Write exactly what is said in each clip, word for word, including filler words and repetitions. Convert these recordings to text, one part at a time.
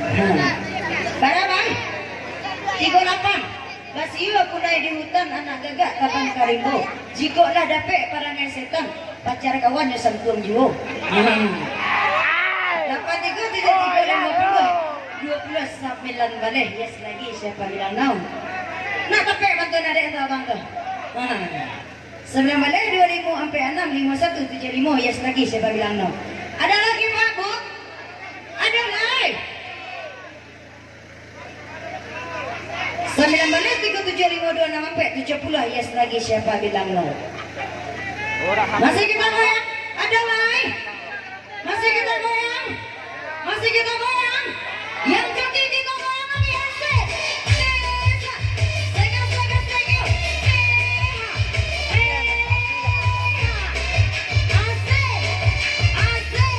Ha. Bara, Bang? Tigo lapan. Basio kulai di hutan, anak gagak tabang ka rimbo. Jikok lah dapek parangai setan, pacar kawan nyo santuang juo. Ha. Lapan tigo tujuah tigo limo puluah, duo puluah sambilan baleh, yes lagi, siapa bilang no? Nak tapek bantuan adek tu, abang tu. Ha. Sambilan baleh, duo limo ampek anam, limo satu tujuah limo, yes lagi, siapa bilang no? Ada lagi, Pak, Bu? Ada lai? Sambilan baleh, tigo tujuah limo duo anam ampek tujuah puluah, yes lagi, siapa bilang no? Masih kita goyang? Ada lai? Masih kita goyang? Masih kita goyang? Yang cantik kita goyang lebih asik. Sengah, sengah, sengah. Asik, asik.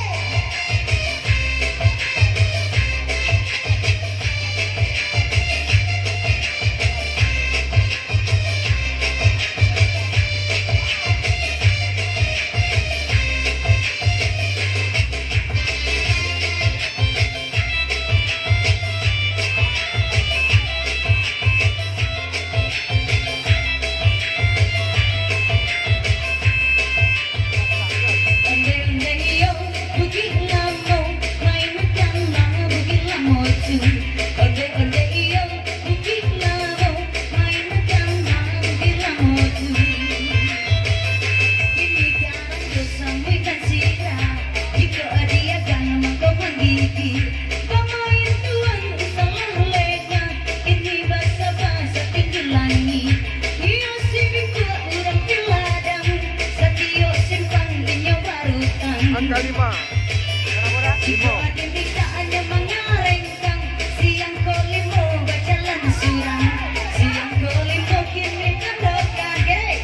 Ondeh-ondeh iyo, Bugih Lamo, main dangdang Bugih Lamo tu. Ondeh-ondeh iyo, Bugih Lamo, main dangdang Bugih Lamo tu. Kini garang jo samuik nan sirah, jikok diagang mangko manggigik. Bamain tuan salah lengah, kini basa-basa tinggi langik. Iyo si bikuak urang di ladang, satiok simpang inyo barutang. Angka lima. Jikok ado mintak hanyo mangarengkang, siang ko limo bajalan surang, siang ko limo kini tandokan. Gerai.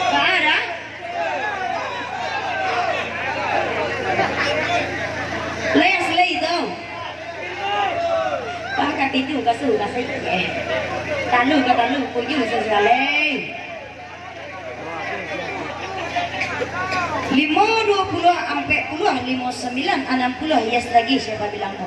Parah. Lai aslai tu. Pangka pitu, kasu, kasih. Eh. Talu ka talu, puju sasalai. Limo, duo puluah, ampek puluah, limo sambilan, anam puluah, yes lagi, siapa bilang tu?